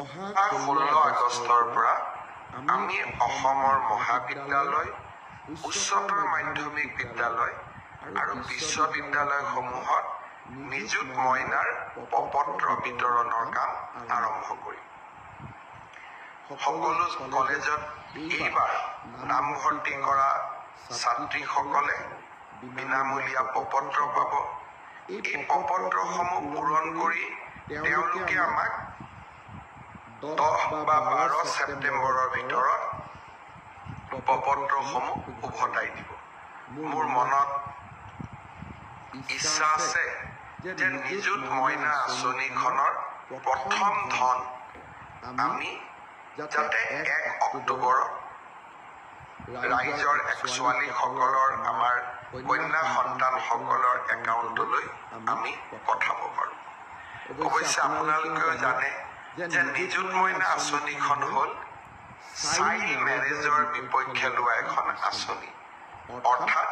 অহা 16 আগষ্টৰ পৰা আমি অসমৰ মহাবিদ্যালয়, উচ্চতৰ মাধ্যমিক বিদ্যালয় আৰু বিশ্ববিদ্যালয়সমূহত নিযুত মইনাৰ প্ৰপত্ৰ বিতৰণৰ কাম আৰম্ভ কৰিম। সকলো কলেজত এইবাৰ নামভৰ্তি কৰা ছাত্ৰীসকলে বিনামূলীয়া প্ৰপত্ৰ পাব। এই প্ৰপত্ৰসমূহ পূৰণ কৰি তেওঁলোকে আমাক 10 বা 12 ছেপ্টেম্বৰৰ ভিতৰত প্ৰপত্ৰসমূহ উভতাই দিব। মোৰ মনত ইচ্ছা আছে যে নিযুত মইনা আঁচনিখনৰ প্ৰথম ধন আমি যাতে 1 অক্টোবৰত ৰাইজৰ ছোৱালীসকলৰ, আমাৰ কন্যা সন্তানসকলৰ একাউণ্টলৈ আমি পঠাব পাৰোঁ। অৱশ্যে আপোনালোকেও জানে যে নিযুত মইনা আঁচনিখন হ'ল চাইল্ড মেৰেজৰ বিপক্ষে লোৱা এখন আঁচনি, অৰ্থাৎ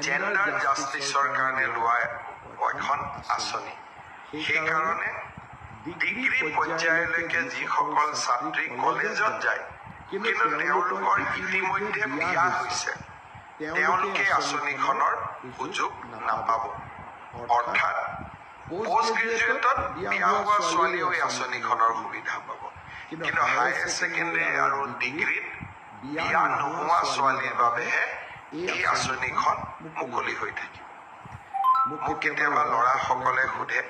জেণ্ডাৰ জাষ্টিছৰ কাৰণে লোৱা এখন আঁচনি। সেইকাৰণে ডিগ্ৰী পৰ্যায়লৈকে যিসকল ছাত্ৰী কলেজত যায়, কিন্তু তেওঁলোকৰ ইতিমধ্যে বিয়া হৈছে, তেওঁলোকে আঁচনিখনৰ সুযোগ নাপাব। অৰ্থাৎ পষ্ট গ্ৰেজুৱেটত বিয়া হোৱা ছোৱালীয়েও এই আঁচনিখনৰ সুবিধা পাব, কিন্তু হায়াৰ ছেকেণ্ডেৰী আৰু ডিগ্ৰীত বিয়া নোহোৱা ছোৱালীৰ বাবেহে এই আঁচনিখন মুকলি হৈ থাকিব। মোক কেতিয়াবা ল'ৰাসকলে সোধে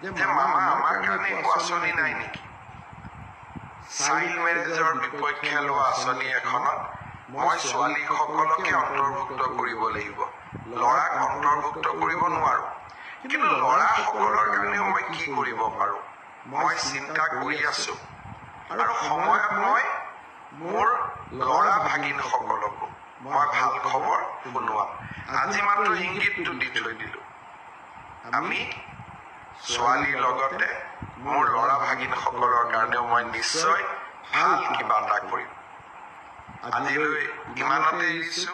যে মামা, আমাৰ কাৰণে একো আঁচনি নাই নেকি? চাইল্ড মেৰেজৰ বিপক্ষে লোৱা আঁচনি এখনত মই ছোৱালীসকলকে অন্তৰ্ভুক্ত কৰিব লাগিব, ল'ৰাক অন্তৰ্ভুক্ত কৰিব নোৱাৰোঁ। কিন্তু ল'ৰাসকলৰ কাৰণেও মই কি কৰিব পাৰোঁ, মই চিন্তা কৰি আছোঁ। আৰু সময়ত মই মোৰ ল'ৰা ভাগিনসকলকো মই ভাল খবৰ শুনোৱাম। আজি মাত্ৰ ইংগিতটো দি থৈ দিলোঁ। আমি ছোৱালীৰ লগতে মোৰ ল'ৰা ভাগিনসকলৰ কাৰণেও মই নিশ্চয় ভাল কিবা এটা কৰিম। আজিলৈ ইমানতে এৰিছোঁ।